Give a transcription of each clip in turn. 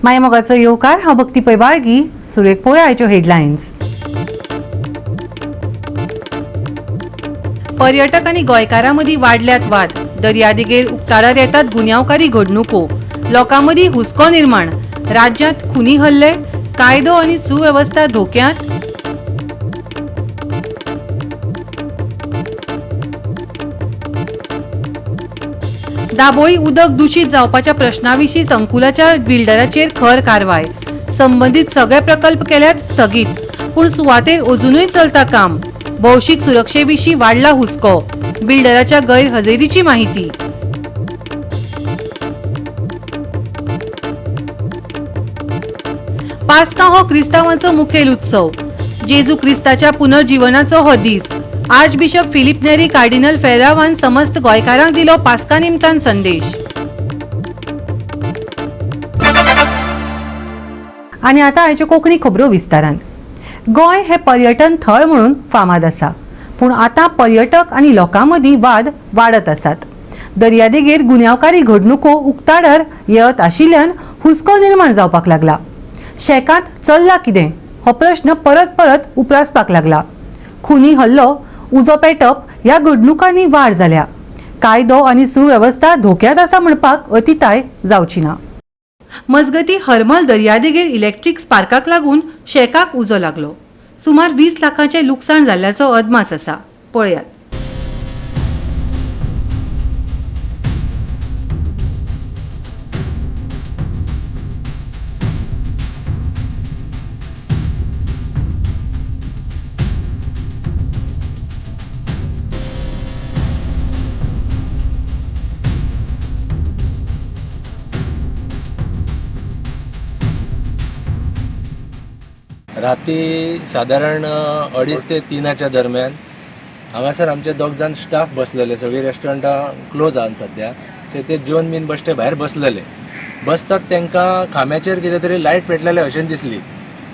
माया मोगाचो येवकार. हांव भक्ती पै बाळगी. सुरेख पळोवया आयच्यो हेडलायन्स. पर्यटक आनी गोंयकारां मदीं वाडल्यात वाद. दर्यादेगेर उक्ताडार येतात गुन्यांवकारी घडणुको. लोकां मदीं हुस्को निर्माण. राज्यांत खुनी हल्ले. कायदो आनी सुवेवस्था धोक्यांत. दाबोळी उदक दुशीत जावपाच्या प्रश्नाविशीं संकुलाच्या बिल्डराचेर खर कारवाय. संबंदीत सगळे प्रकल्प केल्यात स्थगीत, पूण सुवातेर अजुनूय चलता काम. भौशीक सुरक्षेविशीं वाडला हुस्को. बिल्डराच्या गैरहजेरीची माहिती. पास्का हो क्रिस्तांवांचो मुखेल उत्सव. जेजू क्रिस्ताच्या पुनर्जीवनाचो हो दीस. आर्चबिशप फिलीप नेरी कार्डिनल फेर्रावान समस्त गोंयकारांक दिलो पास्का निमतान संदेश. आनी आतां आयच्यो कोंकणी खबरो विस्तारान. गोंय हें पर्यटन थळ म्हणून फामाद आसा, पूण आतां पर्यटक आनी लोकां मदीं वाद वाडत आसात. दर्यादेगेर गुन्यांवकारी घडणुको उक्ताडार येत आशिल्ल्यान हुस्को निर्माण जावपाक लागला. शेकांत चल्ला कितें हो प्रश्न परत परत उप्रासपाक लागला. खुनी हल्लो, उजो पेटप ह्या घडणुकांनी वाड जाल्या. कायदो आनी सुवेवस्था धोक्यांत आसा म्हणपाक अतिताय जावची ना. मजगती, हरमल दर्यादेगेर इलेक्ट्रीक स्पार्काक लागून शेकाक उजो लागलो. सुमार 20 लाखांचें लुकसाण जाल्ल्याचो अदमास आसा. पळयात. राती सादारण 2:30 ते 3च्या दरम्यान हांगासर आमचे दोग जाण स्टाफ बसलेले. सगळीं रेस्टॉरंटां क्लोज आहा सद्या, सो ते जेवन बीन बश्टे भायर बसलेले. बसतात तांकां खांब्याचेर कितें तरी लायट पेटलेले अशें दिसली.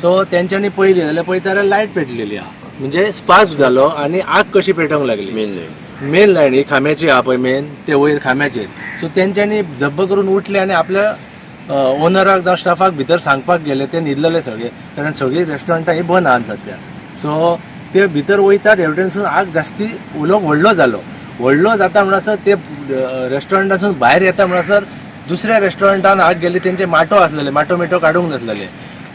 सो तेंच्यांनी पळयली जाल्यार पळयता जाल्यार लायट पेटलेली आहा, म्हणजे स्पार्क जालो आनी आग कशी पेटोवंक लागली. Main line. मेन लायन ही खांब्याची आहा पळय, मेन ते वयर खांब्याचेर. सो तेंच्यांनी झब्ब करून उठले आनी आपल्या ओनराक जावं स्टाफाक भितर सांगपाक गेले. ते न्हिदलेले सगळे, कारण सगळीं रेस्टॉरंटां ही बंद आहा सद्या. सो ते भितर वयतात, हेवटेनसून आग जास्ती उलो व्हडलो जालो. व्हडलो जाता म्हणसर, ते रेस्टॉरंटासून भायर येता म्हणसर दुसऱ्या रेस्टॉरंटान आग गेली. तेंचे माटो आसलेले, माटो मिटो काडूंक नासलेले,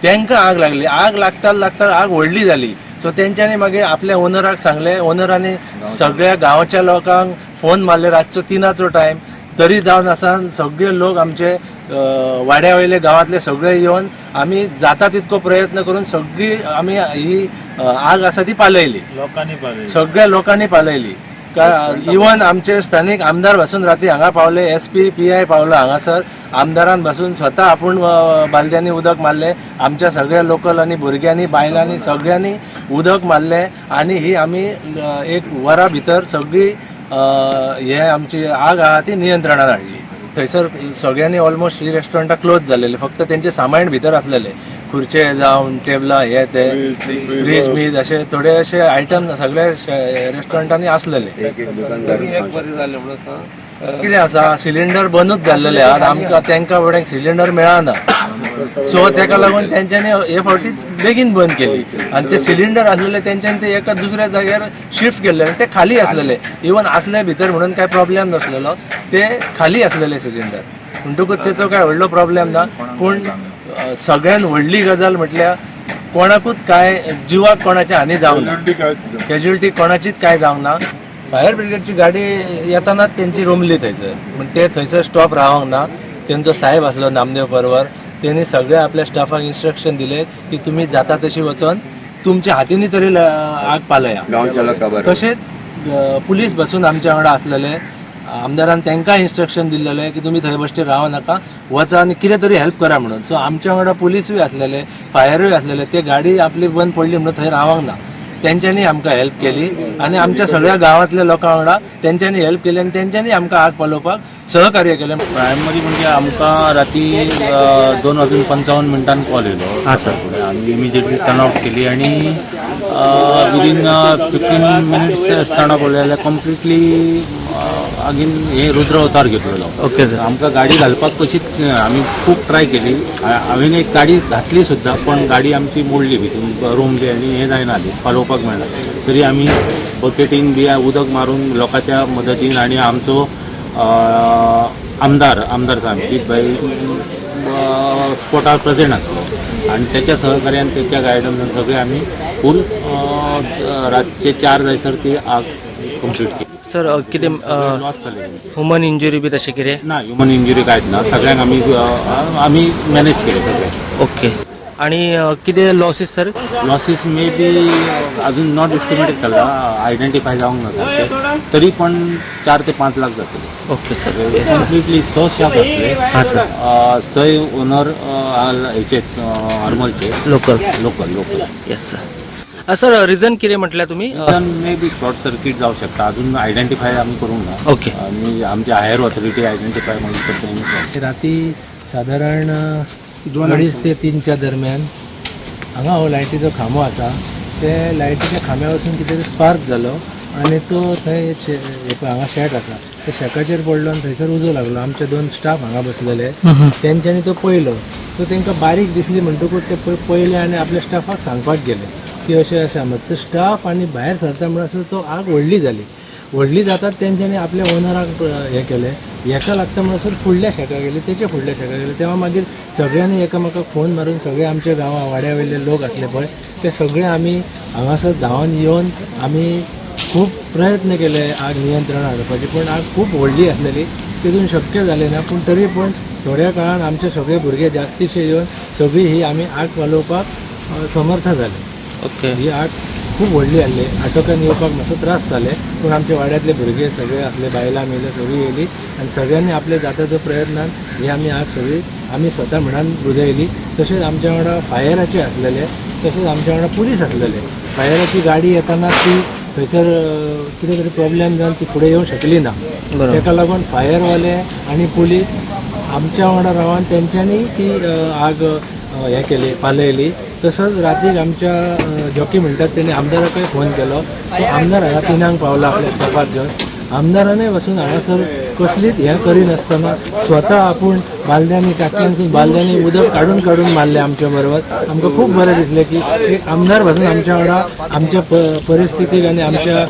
तांकां आग लागली. आग लागता लागता आग व्हडली जाली. सो तेंच्यांनी मागीर आपल्या ओनराक सांगलें. ओनरांनी सगळ्या गांवच्या लोकांक फोन मारले. रातचो 3चो टायम तरी जावन आसा, सगळे लोक आमचे वाड्या वयले, गांवांतले सगळे येवन आमी जाता तितको प्रयत्न करून सगळी आमी ही आग आसा ती पालयली. लोकांनी पालयली. सगळ्या लोकांनी पालयली. इवन आमचे स्थानीक आमदार पासून राती हांगा पावले. एस पी, पी I पावलो हांगासर. आमदारान पासून स्वता आपूण बालद्यांनी उदक मारले. आमच्या सगळ्या लोकल आनी भुरग्यांनी, बायलांनी, सगळ्यांनी उदक मारले आनी ही आमी एक वरा भितर सगळी हे आमची आग आहा ती नियंत्रणात हाडली. थंयसर सगळ्यांनी ऑलमोस्ट ही रेस्टॉरंटां क्लोज जालेले, फक्त तेंचे सामान भितर आसलेले, खुर्चे जावन टेबलां, हे ते फ्रीज बीज असे थोडे असे आयटम सगळे रेस्टॉरंटांनी आसलेले. एक एक दुकानदार. कितें आसा, सिलिंडर बंदूच जाल्लेले आहात. आमकां तांकां बऱ्यांक सिलिंडर मेळना. सो तेका लागून तेंच्यांनी हे फावटी बेगीन बंद केली आनी ते सिलिंडर आसलेले तेंच्यांनी ते एका दुसऱ्या जाग्यार शिफ्ट केल्ले आनी ते खाली आसलेले. इवन आसले भितर म्हणून काय प्रॉब्लेम नासलेलो, ते खाली आसलेले सिलिंडर, म्हणटकूच तेचो काय व्हडलो प्रॉब्लेम ना. पूण सगळ्यात व्हडली गजाल म्हटल्यार कोणाकूच काय जिवाक कोणाची हानी जावंक ना, कॅज्युअलिटी कोणाचीच काय जावंक ना. फायर ब्रिगेडची गाडी येतानाच तेंची रोमली थंयसर, पूण ते थंयसर स्टॉप रावंक ना. तेंचो साहेब आसलो नामदेव परवर, तेणी सगळ्या आपल्या स्टाफाक इन्स्ट्रक्शन दिले की तुमी जाता तशी वचोन तुमच्या हातींनी तरी आग पालया. गांवच्या लोकां बरोबर. तशेंच पुलीस बसून आमच्या वांगडा आसलेले. आमदारान तांकां इन्स्ट्रक्शन दिल्लेले की तुमी थंय बश्टे राव नाका, वचा आनी कितें तरी हेल्प करा म्हणून. सो आमच्या वांगडा पुलिसूय आसलेले, फायरूय आसलेले. ते गाडी आपली बंद पडली म्हणून थंय रावंक ना. तेंच्यांनी आमकां हेल्प केली आनी आमच्या सगळ्या गांवांतल्या लोकां वांगडा तेंच्यांनी हेल्प केली आनी तेंच्यांनी आमकां आग पालोवपाक सहकार्य केलें. प्रायमरी म्हणजे आमकां राती 2 वाजून 55 मिनटान कॉल येयलो आनी इमिजिएटली टर्न आउट केली आनी विदीन 15 मिनिट्स टर्न आउट जाल्यार कंप्लिटली आगीन हे रुद्र अवतार घेतलेलो. Okay sir. आमकां गाडी घालपाक कशीच आमी खूब ट्राय केली. हांवें एक गाडी घातली सुद्दां, पण गाडी आमची मोडली भितून रोमली आनी हें जायना जालें, पालोवपाक मेळना. तरी आमी बकेटीन बी उदक मारून लोकांच्या मदतीन आनी आमचो आमदार आमदार सामजीत भाई स्पॉटार प्रेझेंट आसलो आनी त्याच्या सहकार्यान त्याच्या गायडन्सान सगळे आमी फूल रातचे 4 जायसर ती आग कंप्लीट केली. सर, कितें लॉस जाले. ह्युमन इंजुरी बी तशें कितें? ना, ह्युमन इंजुरी कांयच ना. सगळ्यांक आमी आमी मॅनेज केले सगळे. ओके, आणि कितें losses sir? Losses may be अजून not estimated केला, आयडेंटिफाय जावंक ना सारकें, तरी पण 4 ते 5 लाख जातले. Okay sir. Completely 6 shop असले. हां सर. 6 ओनर हेचे हरमलचे. Local. Local local. Yes sir. Sir, reason कितें म्हटल्यार तुमी? मे बी शॉर्ट सर्किट जावं शकता, अजून आयडेंटिफाय आमी करूंक ना. ओके. आनी आमचे हायर ऑथॉरिटी आयडेंटिफाय मागीर करता. राती सादारण 2.5 ते 3च्या दरम्यान हांगा हो लायटीचो खांबो आसा, ते लायटीच्या खांब्या वचून कितें तरी स्पार्क जालो आनी तो थंय हांगा शेक आसा त्या शेकाचेर पडलो आनी थंयसर उजो लागलो. आमचे 2 स्टाफ हांगा बसलेले, तेंच्यांनी तो पळयलो. सो तांकां बारीक दिसली म्हणटकूच ते पळयले आनी आपल्या स्टाफाक सांगपाक गेले की अशें अशें. मात तो स्टाफ आनी भायर सरता म्हणसर तो आग व्हडली जाली. व्हडली जातात तेंच्यांनी आपल्या ओनराक हें केलें. हेका लागता म्हणसर फुडल्या शेका गेले, तेच्या फुडल्या शेका गेले. तेव्हा मागीर सगळ्यांनी एकामेकाक फोन मारून सगळे आमच्या गांवा वाड्या वयले लोक आसले पळय ते सगळे आमी हांगासर धांवन येवन आमी खूब प्रयत्न केले आग नियंत्रण हाडपाचे, पूण आग खूब व्हडली आसलेली, तितून शक्य जालें ना. पूण तरी पूण थोड्या काळान आमचे सगळे भुरगे जास्तीशे येवन सगळी ही आमी आग पालोवपाक समर्थ जाले. ओके. ही आग खूब व्हडली आसली, आटोक्यान येवपाक मातसो त्रास जाले, पूण आमच्या वाड्यांतले भुरगे सगळे आसले, बायलां मेले सगळीं येयली आनी सगळ्यांनी आपले जाता तो प्रयत्नान ही आमी आग सगळी आमी स्वता म्हणान बुजयली. तशेंच आमच्या वांगडा फायराचे आसलेले, तशेंच आमच्या वांगडा पुलीस आसलेले. फायराची गाडी येताना ती थंयसर कितें तरी प्रॉब्लेम जावन ती फुडें येवंक शकली ना. ताका लागून फायरवाले आनी पुलीस आमच्या वांगडा रावन तेंच्यांनी ती आग हें केली, पालयली. तसोच रातीक आमच्या जॉकी म्हणटात तेणी आमदाराकय फोन केलो. तो आमदार हांगा 3 पावला आपल्या स्टाफाक घेवन. आमदारानय वचून हांगासर कसलीच हें करिनासतना स्वता आपूण बालद्यांनी टाकयांसून बालद्यांनी उदक काडून काडून मारलें आमच्या बरोबर. आमकां खूब बरें दिसलें की एक आमदार पासून आमच्या वांगडा आमच्या परिस्थितीक आनी आमच्या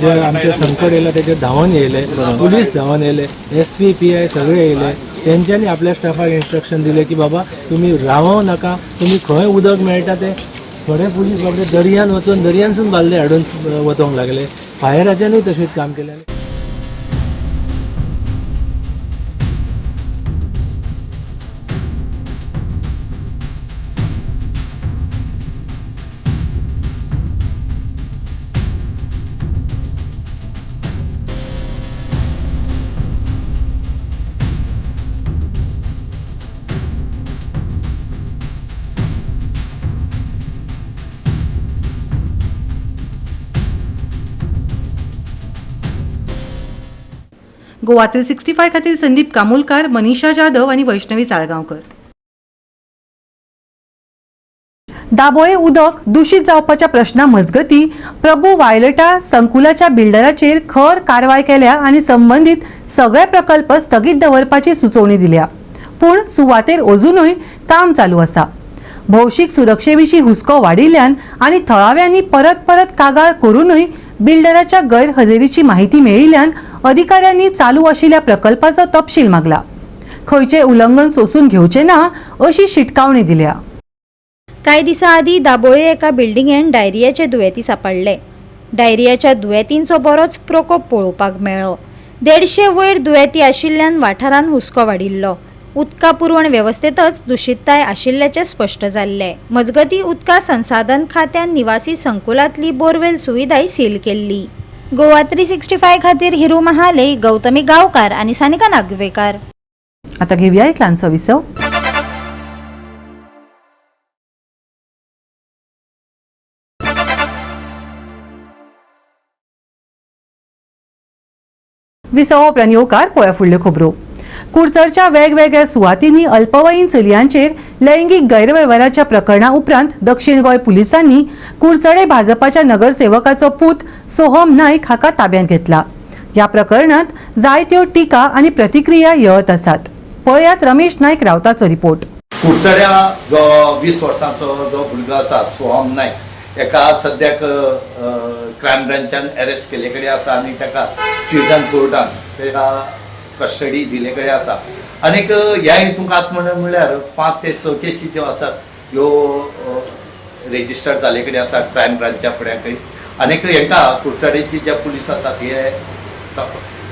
जे आमचें संकट येयलां तेजेर धांवन येयले, पुलीस धांवन येयले, SP PI सगळे येयले. तेंच्यांनी आपल्या स्टाफाक इन्स्ट्रक्शन दिलें की बाबा तुमी रावों नाका, तुमी खंय उदक मेळटा ते थोडे पुलीस बाबडे दर्यान वचून दर्यानसून बालदे हाडून वतोवंक लागले. फायराच्यानूय तशेंच काम केलें. गोवा 365 खातीर संदीप कामुलकार, मनीषा जाधव आनी वैष्णवी साळगांवकर. दाबोळे उदक दूषित जावपाच्या प्रश्ना मजगती प्रभू वायलटा संकुलाच्या बिल्डराचेर खर कारवाय केल्या आनी संबंदीत सगळे प्रकल्प स्थगीत दवरपाची सुचोवणी दिल्या. पूण सुवातेर अजुनूय काम चालू आसा. भौशीक सुरक्षे विशीं हुस्को वाडिल्ल्यान आनी थळाव्यांनी परत परत कागाळ करूनय बिल्डराच्या गैरहजेरीची माहिती मेळिल्ल्यान अधिकाऱ्यांनी चालू आशिल्ल्या प्रकल्पाचो तपशील मागला. खंयचें उल्लंघन सोसून घेवचें ना अशी शिटकावणी दिल्या. कांय दिसां आदीं दाबोळे एका बिल्डिंगेन डायरियाचे दुयेंती सांपडले. डायरियाच्या दुयेंतींचो बरोच प्रकोप पळोवपाक मेळ्ळो. 150 वयर दुयेंती आशिल्ल्यान वाठारांत हुस्को वाडिल्लो. उदका पुरवण वेवस्थेंतच दुशीतताय आशिल्ल्याचें स्पश्ट जाल्लें. मजगतीं उदका संसाधन खात्यान निवासी संकुलांतली बोरवेल सुविधाय सील केल्ली. गोवा 365 खातीर हिरू महाले, गौतमी गांवकार आनी सानिका नागवेकार. आता घेऊया एक ल्हानसो विसव. विसवा उपरांत येवकार पळोवया फुडल्यो खबरो. कुडचडच्या वेगवेगळ्या सुवातींनी अल्पवयीन चलयांचेर लैंगीक गैरवेव्हाराच्या प्रकरणा उपरांत दक्षिण गोंय पुलिसांनी कुडचडे भाजपाच्या नगरसेवकाचो पूत सोहम नायक हाका ताब्यांत घेतला. ह्या प्रकरणात जायत्यो टिका आनी प्रतिक्रिया येत आसात. पळयात रमेश नायक रावताचो रिपोर्ट. कुडचड्या जो 20 वर्सांचो जो भुरगो आसा सोहम नायक एका सद्याक क्रायम ब्रांचान अरेस्ट केल्ले कडेन आसा आनी ताका चिल्ड्रन कोर्टान ताका कस्टडी दिल्ले कडेन आसा. आनीक ह्या हितूंक आत्महत्या म्हणल्यार 5 ते 6 केसी ज्यो आसात ह्यो रेजिस्टर जाल्ले कडेन आसा क्रायम ब्रांच्या फुड्याकय. आनीक हेका कुडचडेची जे पुलीस आसात हे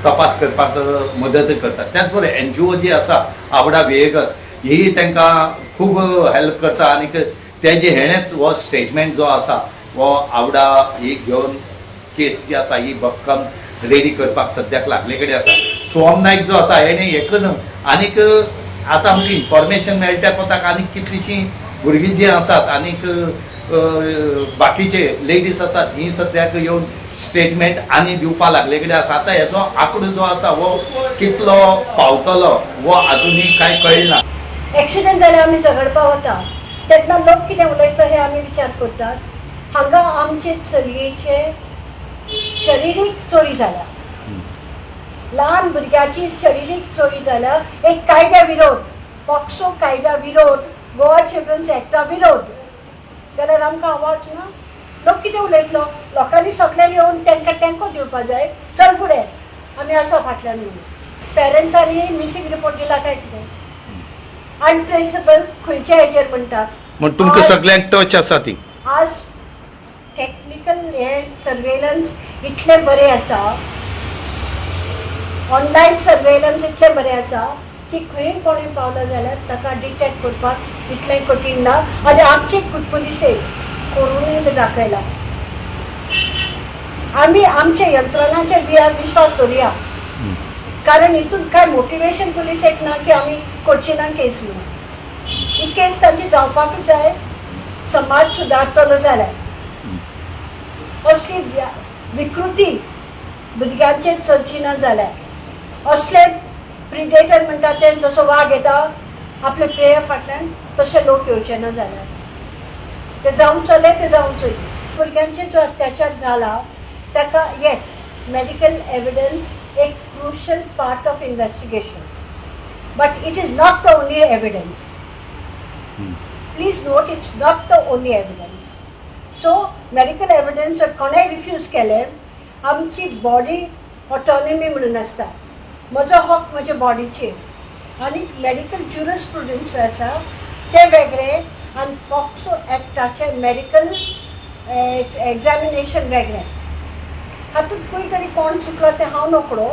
तपास करपाक मदत करतात. त्याच बरोबर एनजीओ जी आसा आवडा वेगस ही तांकां खूब हेल्प करता. आनीक तेजे हेणेच हो स्टेटमेंट जो आसा हो आवडा ही घेवन केस जी आसा ही भक्कम रेडी करपाक सद्याक लागले कडेन आसा. सोहम नायक जो आसा हेणे एकच आनीक आतां आमकां इन्फॉर्मेशन मेळटा कोताक आनीक कितलींशीं भुरगीं जीं आसात आनीक बाकीचे लेडीज आसात ही सद्याक येवन स्टेटमेंट आनी दिवपा लागले कडेन आसा. आतां हेजो आंकडो जो आसा हो कितलो पावतलो हो आजुनूय कांय कळना. एक्सिडंट जाल्यार आमी झगडपा वता तेन्ना लोक कितें उलयतलो हें आमी विचार करतात. हांगा आमचे चलयेचे शरिरीक चोरी जाल्या, ल्हान भुरग्याची शरिरीक चोरी जाल्या. एक कायद्या विरोध, पॉक्सो कायद्या विरोध, गोवा चिल्ड्रन्स एक्टा विरोध जाल्यार आमकां आवाज ना. लोक कितें उलयतलो? लोकांनी सगळ्यांनी येवन तांकां तेंको दिवपा जाय, चल फुडें आमी आसा फाटल्यान म्हणून. पेरंट्सांनी मिसींग रिपोर्ट दिला काय कितें? अनट्रेसेबल खंयच्या हेजेर म्हणटात? म्हण तुमकां सगल्यांक टच आसा ती. आज टॅक्निकल हे सर्वेलन्स इतलें बरें आसा, ऑनलायन सर्वेलन्स इतलें बरें आसा की खंय कोणूय पावलो जाल्यार ताका डिटेक्ट करपाक इतलें कठीण ना. आनी आमचे पुलिसेक करुनूय बी दाखयला. आमी आमच्या यंत्रणाचेर विश्वास दवरुया, कारण हितून कांय मोटिवेशन पुलिसेक ना की आमी करची ना केस म्हणून. ही केस तांची जावपाकूच जाय, समाज सुदारतलो जाल्यार. असली विकृती भुरग्यांचेर चलची ना जाल्यार, असले प्रिडेटर म्हणटा ते जसो वाग येता आपले प्रेयर फाटल्यान तशे लोक येवचे ना जाल्यार ते जावन चले ते जावन चली. भुरग्यांचेर जो अत्याचार जाला ताका येस मेडिकल एविडन्स एक crucial part of investigation, but it is not the only evidence. Please note, it's not the only evidence. So medical evidence जर कोणेय रिफ्यूज केलें, आमची बॉडी ऑटोनॉमी म्हणून आसता, म्हजो हक म्हज्या बॉडीचेर. आनी मेडिकल ज्युरिस्प्रुडन्स जे आसा तें वेगळें आनी पॉक्सो एक्टाचें मेडिकल एग्जामिनेशन वेगळें. हातूंत खंय तरी कोण चुकलो तें हांव नकळो,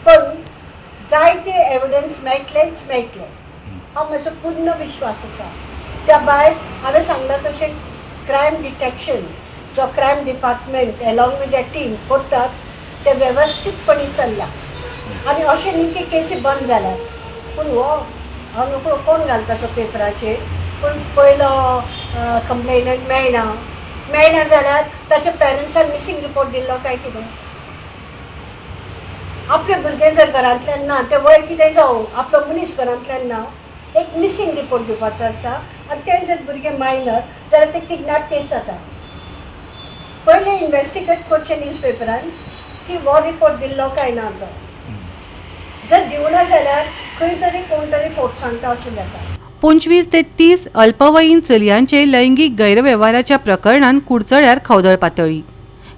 पण जायते एविडन्स मेळटलेच मेळटले, हांव म्हजो पूर्ण विश्वास आसा. त्या भायर हांवें सांगलां तशें क्रायम डिटेक्शन जो crime department along with the team करतात ते वेवस्थीतपणी चल्लां. आनी अशें न्ही की केसी बंद जाल्यात, पूण हो हांव नकळो कोण घालता तो पेपराचेर, पूण पयलो कंप्लेनंट मेळना, मेळना जाल्यार ताच्या पेरंट्सान मिसींग रिपोर्ट दिल्लो काय कितें? आपलें भुरगें जर घरांतल्यान ना, तें वय कितें जावं, आपलो मनीस घरांतल्यान ना, एक मिसींग रिपोर्ट दिवपाचो आसा. आनी तें जर भुरगें मायनर जाल्यार तें किडनॅप केस जाता. पयलें इन्वेस्टिगेट करचें न्यूज पेपरान की हो रिपोर्ट दिल्लो काय ना तो. जर दिवना जाल्यार खंय तरी कोण तरी फोट सांगता अशें जाता. 25 ते 30 अल्पवयीन चलयांचे लैंगीक गैरवेव्हाराच्या प्रकरणान कुडचड्यार खवदळ पातळ्ळी.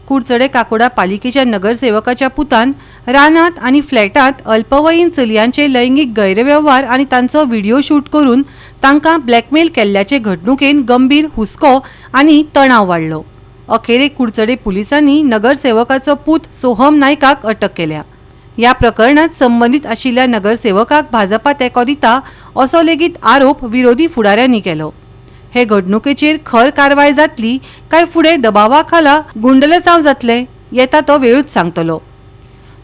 कुडचडे काकोडा पालिकेच्या नगरसेवकाच्या पुतान रानात आनी फ्लॅटात अल्पवयीन चलयांचे लैंगीक गैरवेव्हार आनी तांचो व्हिडिओ शूट करून तांकां ब्लॅकमेल केल्ल्याचे घडणुकेन गंभीर हुस्को आनी तणाव वाडलो. अखेरेक कुडचडे पुलिसांनी नगरसेवकाचो पूत सोहम नायकाक अटक केल्या. ह्या प्रकरणात संबंदीत आशिल्ल्या नगरसेवकाक भाजपा तेंको दिता असो लेगीत आरोप विरोधी फुडाऱ्यांनी केलो. हे घडणुकेचेर खर कारवाय जातली काय फुडें दबावा खाला गुंडलसांव जातले, येता तो वेळूच सांगतलो.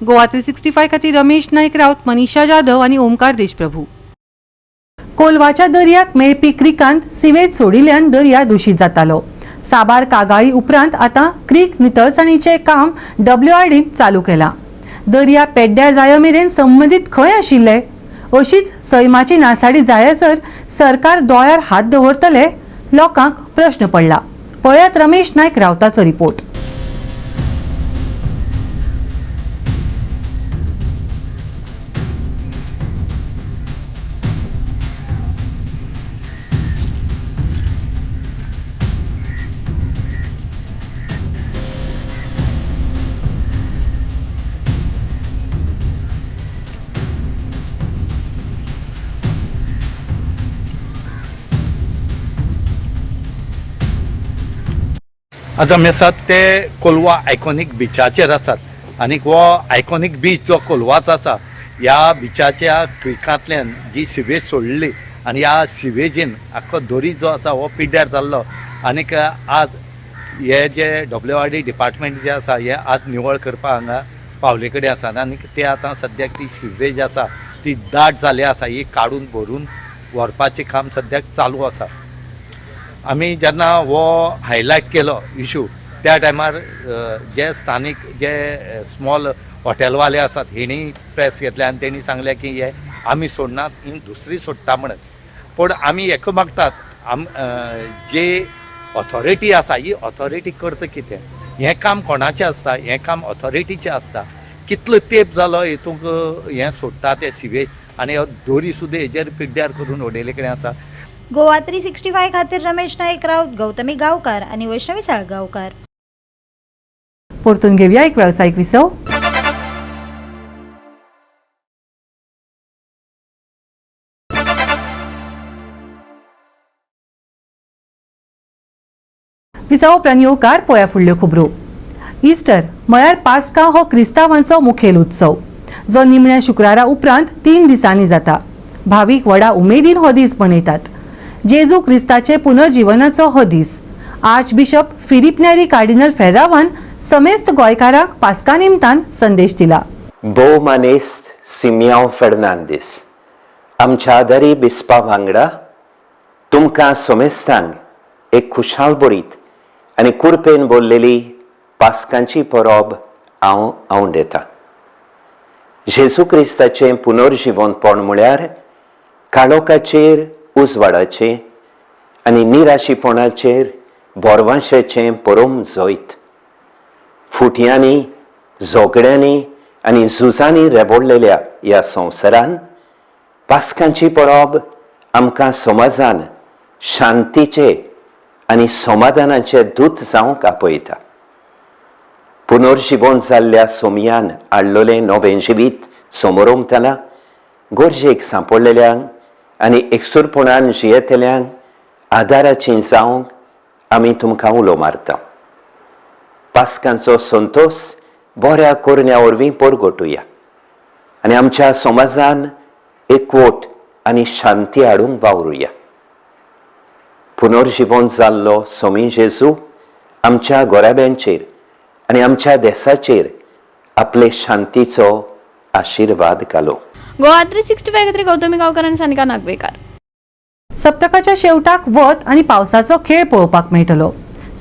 गोवा 365 खातीर रमेश नायक रावत, मनीषा जाधव आनी ओमकार देशप्रभू. कोलवाच्या दर्याक मेळपी क्रिकांत सिवेज सोडिल्ल्यान दर्या दुशीत जातालो. साबार कागाळी उपरांत आतां क्रीक नितळसाणीचें काम डब्ल्यूआरडीन चालू केलां. दर्या पेड्ड्यार जाय मेरेन संबंदीत खंय आशिल्ले? अशीच सैमाची नासाडी जायसर सरकार दोळ्यार हात दवरतले? लोकांक प्रश्न पडला. पळयात रमेश नायक रावताचो रिपोर्ट. आज आमी आसात ते कोलवा आयकॉनीक बिचाचेर आसात आनीक हो आयकॉनीक बीच जो कोलवाचो आसा, ह्या बिचाच्या क्रिकांतल्यान जी सिवेज सोडली आनी ह्या सिवेजीन आख्खो दरी जो आसा हो पिड्ड्यार जाल्लो आनीक आज हे जे WRD department जे आसा हे आज निवळ करपाक हांगा पावले कडेन आसा आनीक ते आतां सद्याक ती सिवेज आसा ती दाट जाल्ली आसा, ही काडून भरून व्हरपाचें काम सद्याक चालू आसा. आमी जेन्ना हो हायलायट केलो इशू त्या टायमार जे स्थानीक जे स्मॉल हॉटेलवाले आसात हेणी प्रेस घेतले आनी तेणी सांगलें की हे आमी सोडनात, ही दुसरी सोडटा म्हणत. पूण आमी हेका मागतात जे ऑथॉरिटी आसा ही ऑथॉरिटी करता कितें, हें काम कोणाचें आसता, हें काम ऑथॉरिटीचें आसता. कितलो तेंप जालो हेतूंक हें सोडटा ते सिवेज आनी दोरी सुद्दां हेजेर पिड्ड्यार करून उडयले कडेन आसा. गोवा 365 खातीर रमेश नाईक राऊत, गौतमी गावकार आणि वैष्णवी साळगावकार. परतून घेऊया एक व्यावसायिक विसव. विसव उपरांत येवकार पोया फुडल्यो खबरो. इस्टर म्हळ्यार पास्का हो क्रिस्तांवांचो मुखेल उत्सव जो निमण्या शुक्रारा उपरांत 3 दिसांनी जाता. भावीक व्हडा उमेदीन हो दीस मनयतात. जेजू क्रिस्ताचे पुनर्जीवनाचो हो दीस. Archbishop Filipe Neri cardinal Ferrao समेस्त गोंयकारांक पास्का निमतान संदेश दिला. भोवमानेस्त सिमियांव फेर्नांदीस, आमच्या आदारी बिस्पा वांगडा तुमकां समेस्तांक एक खुशाल बरीत आनी कुरपेन बोल्लेली पास्कांची परब हांव आवंडेता. जेजू क्रिस्ताचें पुनर्जिवनपण म्हळ्यार काळोखाचेर उजवाडाचें आनी निराशीपणाचेर बोरवांशेचें परम जैत. फुटयांनी, झगड्यांनी आनी झुजांनी रेबोडलेल्या ह्या संवसारान पास्कांची परब आमकां समाजान शांतीचे आनी समाधानाचे दूत जावंक आपयता. पुनर्जिवन जाल्ल्या सोमयान हाडलेलें नवें जिवीत समोरमतना गरजेक सांपडलेल्यांक आनी एकसुरपणान जियेतल्यांक आदाराची जावंक आमी तुमकां उलो मारता. पास्कांचो संतोश बऱ्या करण्या वरवीं परगटुया आनी आमच्या समाजान एकवट आनी शांती हाडूंक वावरुया. पुनर्जिवन जाल्लो सोमी जेजू आमच्या गोराब्यांचेर आनी आमच्या देसाचेर आपले शांतीचो आशिर्वाद घालो. गोवा 365 खातीर गौतमी गांवकर आनी सानिका नागवेकार. सप्तकाच्या शेवटाक वत आनी पावसाचो खेळ पळोवपाक मेळटलो.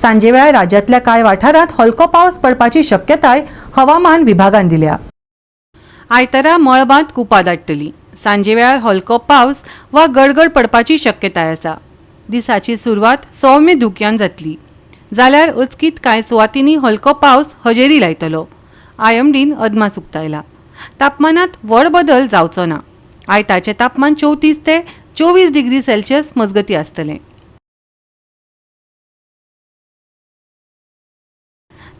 सांजे वेळार राज्यांतल्या कांय वाठारांत हलको पावस पडपाची शक्यताय हवामान विभागान दिल्या. आयतारा मळबांत कुपां दाट्टली. सांजे वेळार हलको पावस वा गडगड पडपाची शक्यताय आसा. दिसाची सुरवात सौम्य धुक्यान जातली, जाल्यार अचकीत कांय सुवातींनी हलको पावस हजेरी लायतलो. आयएमडीन अदमास उक्तायला. तापमानांत व्हड बदल जावचो ना. आयताचें तापमान 34 ते 24 डिग्री सेल्सियस मजगतीं आसतलें.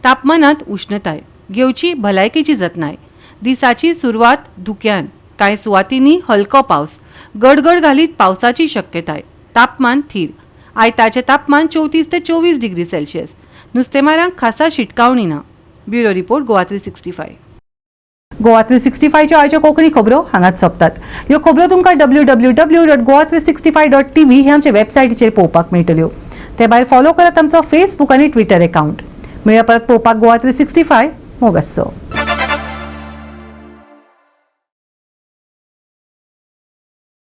तापमानांत उश्णताय घेवची भलायकेची जतनाय. दिसाची सुरवात धुक्यान, कांय सुवातींनी हलको पावस, गडगड घालीत पावसाची शक्यताय. तापमान थीर. आयताचें तापमान 34 ते 24 डिग्री सेल्सियस. नुस्तेमारांक खासा शिटकावणी ना. Bureau report, Goa 365. Goa 365च्यो आयच्यो कोंकणी खबरो हांगाच सोंपतात. ह्यो खबरो तुमकां www.goa365.tv हे आमचे वेबसायटीचेर पळोवपाक मेळटल्यो. ते भायर फॉलो करात आमचो फेसबूक आनी ट्विटर एकावंट. मेळया परत पळोवपाक गोवा 365. मोग आसचो.